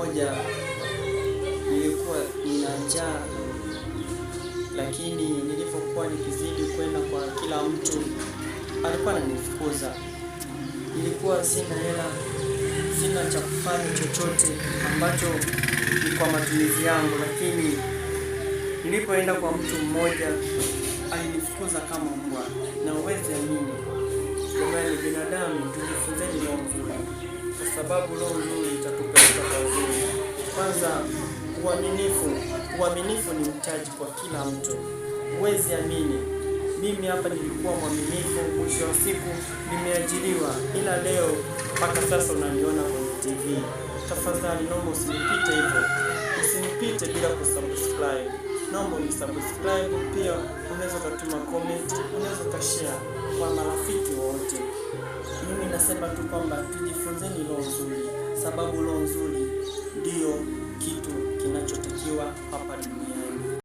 moja nilikuwa nina njaa, lakini nilivyokuwa nikizidi kwenda kwa kila mtu alikuwa ananifukuza. Nilikuwa sina hela, sina cha kufanya chochote ambacho ni kwa matumizi yangu, lakini nilipoenda kwa mtu mmoja alinifukuza kama mbwa, na uwezi amini. Jamani, binadamu tujifunzeni roho nzuri, kwa sababu roho nzuri itatupeleka kwa uzuri. Kwanza uaminifu. Uaminifu ni mtaji kwa kila mtu. Huwezi amini, mimi hapa nilikuwa mwaminifu, mwisho wa siku nimeajiriwa, ila leo mpaka sasa unaniona kwenye TV. Tafadhali naomba usinipite hivyo, usinipite bila kusubscribe. Naomba unisubscribe, pia unaweza ukatuma comment, unaweza ukashare kwa marafiki wote. Mimi nasema tu kwamba tujifunzeni roho nzuri, sababu roho nzuri ndiyo kitu kinachotakiwa hapa duniani.